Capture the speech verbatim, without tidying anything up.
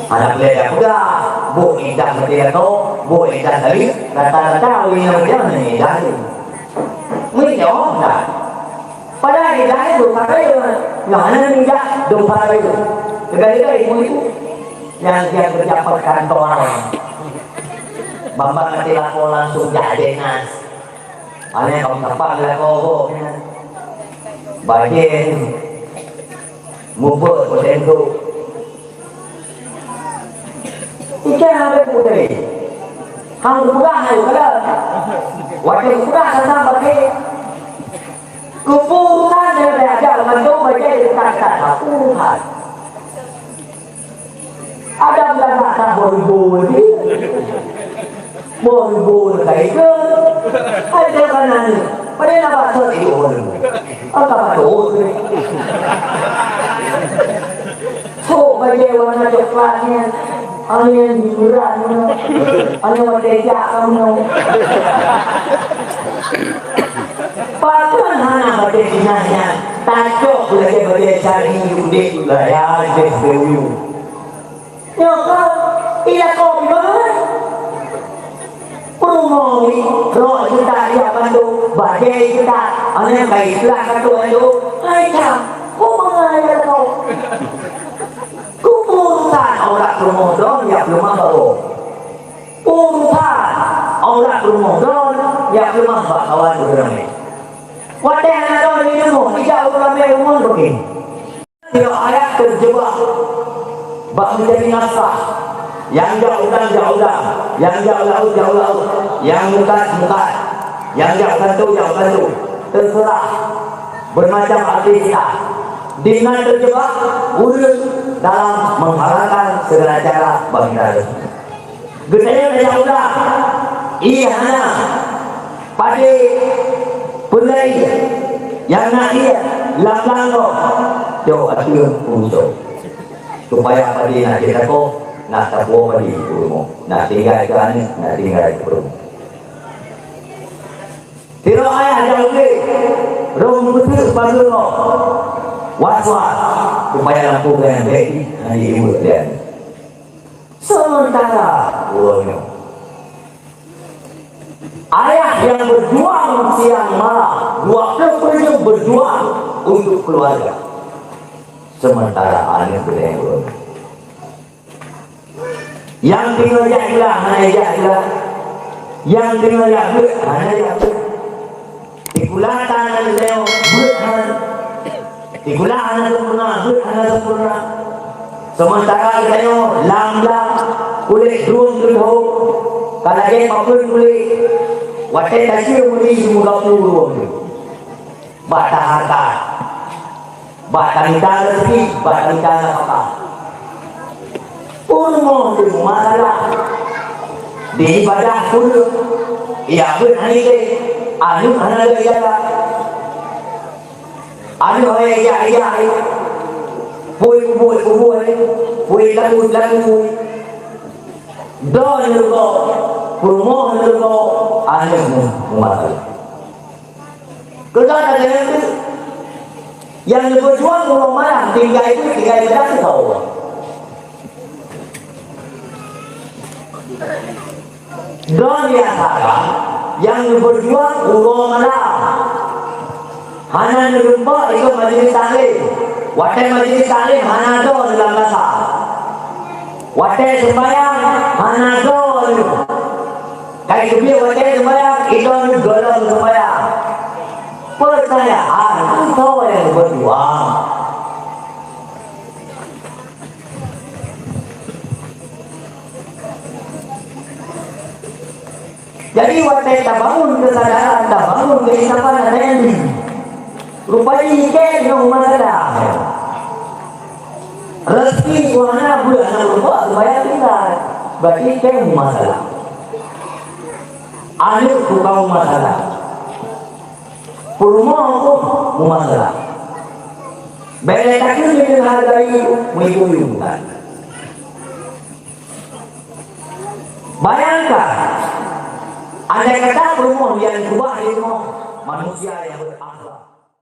Hana boleh dak peugah, buet iddah meuti atau buet iddah tadi, rata-rata ureueng nyang peugah nyan iddah tu. Meunyoe dah. Padahai iddah tu ka kaya, nyoe hana iddah, dosa kaya. Teuga-teuga ibu-ibu nyang, nyang bekerja perkantoran. Bambang nanti lapor langsung jak dinas. Aneh kamu tempat lakoe nyan. Bajée mubuet peuteuntô. Ikan ada putih. Kamu pegang ayo kada. Waktu pegang sana pakai. Kuburan dia ada mantu bajée dekat sana. Kuburan. Ada berada tak beribu ni. Beribu kayu ke? Ada mana ni? Pada nak baca di orang. Apa betul ni? So, baju warna coklat ni. Angin hiburan ni. Angin merdeka kamu. Pakon hana bajée dinas nyan tacok lagée bajée syari udeb layah deh deungoe. Nyoe ka ilakoe beubaih. Peurumoh rok juta dia bantu, bajée juta, aneuk kai plah satu bantu. Hai ka, ku mengalir kau. Kuburan orang peurumoh dong ya peurumoh baru. Urusan orang peurumoh droe nyang keumah bak kawan ureueng ramé. Watée hana droe di rumoh, ijak ureueng ramé rumoh beuki. Sidroe ayah teujeubak bak meucari nafkah. Nyang jak u dan jak u dan, nyang jak u laôt jak u laôt, nyang mukat mukat, nyang jak u kantô jak u kantô. Teuseurah beureumacam aktivitas. Di nan teujeubak ureueng dalam menghalalkan segala cara bagi rezeki. Geutanyoe tajak u dan, ié hana, padé peulai nyang na ié lam langkok, cok ateueh peurusoe. Supaya padé na jeuet lakoe, na tapuwoe padé u rumoh, na tinggai keu aneuk, na tinggai keu peurumoh. Sidroe ayah jak u glé, rhom peuteuk pageue ngon was-was, supaya lampôh geuh nyang bèk jih hana jiweuek lé aneuk. Sementara uroe nyoe, ayah nyang berjuang siang malam, dua puluh empat jam berjuang untuk keluarga. Sementara aneuk beudée uroe nyoe. Nyang teungoh jak glah hana jak glah. Nyang teungoh jak beuet hana jak beuet. Sikula tan hana geutanyoe beuet hana. Sikula hana sempurna, beuet hana sempurna. Sementara geutanyoe lam-lam kulét drueng teuhom ka lagée papeuen kulét. Watée tacue meuli jimeugapue rueng teuh. Bak tahareuta, bak tamita rezeki, bak tamita nafakah. Peurumoh teuh masalah. Di ibadah pun, ya, beuet hana ideh, aneuk hana lé jalan. Aneuk hai ejak-ejak, pui kubu-kubu, pui lagu-lagu. Droe neurugoe, peurumoh neurugoe, aneuk meumasalah. Keunan ada nyang tu. Nyang neubeujuang uroe malam tinggai tu, tinggai beudak teuka Allah. Droe nyang salah, nyang neubeujuang uroe malam. Hana neureumpok ikot majelis taklim. Watée majelis taklim hana droe lam masa. Watée seumbahyang hana droe. Kai keubiet watée seumbahyang, idong gohlom seumbahyang. Peurtanyaan, soe nyang beujuang? Jadi, watée tabangun keusadaran, tabangun keinsapan, ada nyang di. Rupajih ikée nyang masalah. Rezeki Tuhan na beuet aneuk leumbak supaya tinggai. Berarti ikée masalah. Aneuk tukang masalah. Peurumoh pun masalah. Bèk lé takheun meuhargai meuibu-ibu bukan. Bayangkan, andai kata peurumoh nyang keubah di rumoh manusia nyang berakhlak.